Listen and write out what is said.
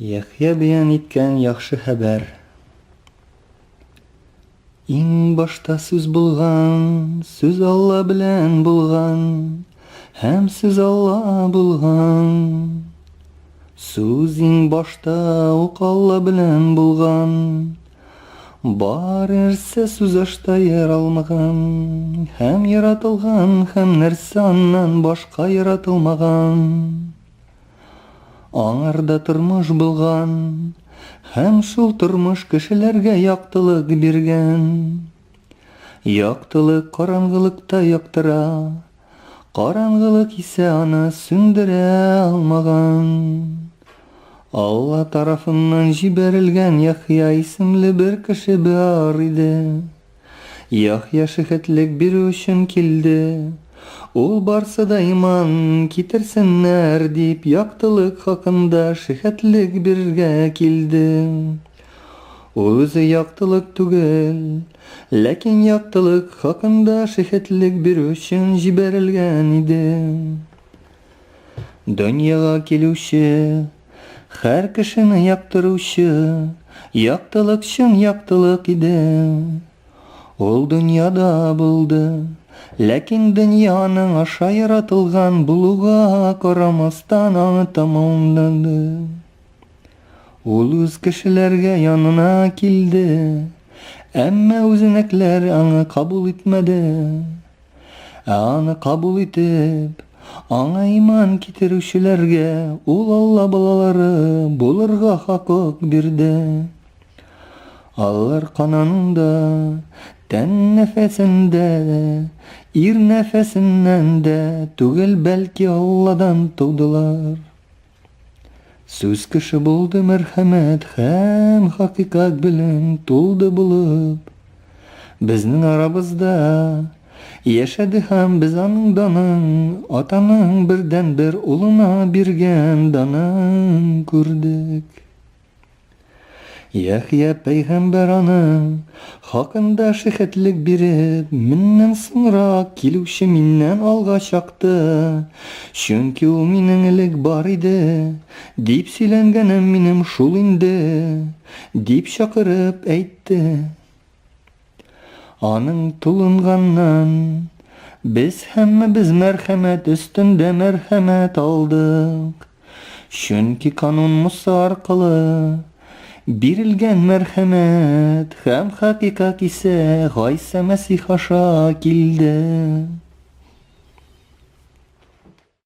Яхъя бәян иткән яхшы хәбәр. Иң башта сүз булган, сүз Алла белән булган, һәм сүз Алла булган. Сүз иң башта ук Алла белән булган. Бар нәрсә сүз ашта яралмаган, һәм яратылган, һәм нәрсә аннан башка яратылмаган. Аңарда тормыш булган, һәм шул тормыш кешеләргә яктылык биргән. Яктылык караңгылыкта яктыра, караңгылык исә аны сүндерә алмаган. Алла тарафыннан җибәрелгән Яхъя исемле бер кеше бар иде. Яхъя шөһәтлек бирү өчен килде. Ул барсы да иман китерсеннәр дип яктылык хакында шөһәтлек бирергә килде. Ул үзе яктылык түгел, ләкин яктылык хакында шөһәтлек бирү өчен җибәрелгән иде. Дөньяга килүче, һәр кешене яктыручы яктылык чын яктылык иде. Ул дөньяда булды, ләкин дөнья аның аша яратылган булуга карамастан аны тамамлады. Ул үз кешеләргә янына килде, әмма үзенекләр аңа кабул итмәде. Ә аны кабул итеп, аңа иман китерүчеләргә ул Алла балалары булырга хокук бирде. Алар канында, тән нәфәсендә дә, ир нәфәсеннән дә түгел, бәлки Алладан тудылар. Сүз кеше булды мәрхәмәт һәм хакыйкать белән тулды булып. Безнең арабызда яшәде һәм без аның данын, атаның бердәнбер улына биргән данын күрдек. Яхъя пәйгамбәр аның хакында шиһетлек биреп, Миннән соңрак килүче миннән алга чакты, чөнки ул минең элек бар иде, дип сөйләнгәнем минем шул инде, дип чакырып әйтте. Аның тулынганнан без һәммәбез мәрхәмәт өстендә мәрхәмәт алдык. Чөнки канун Муса аркылы бирелгән мәрхәмәт һәм хакыйкать исә Гайсә Мәсих аша килде.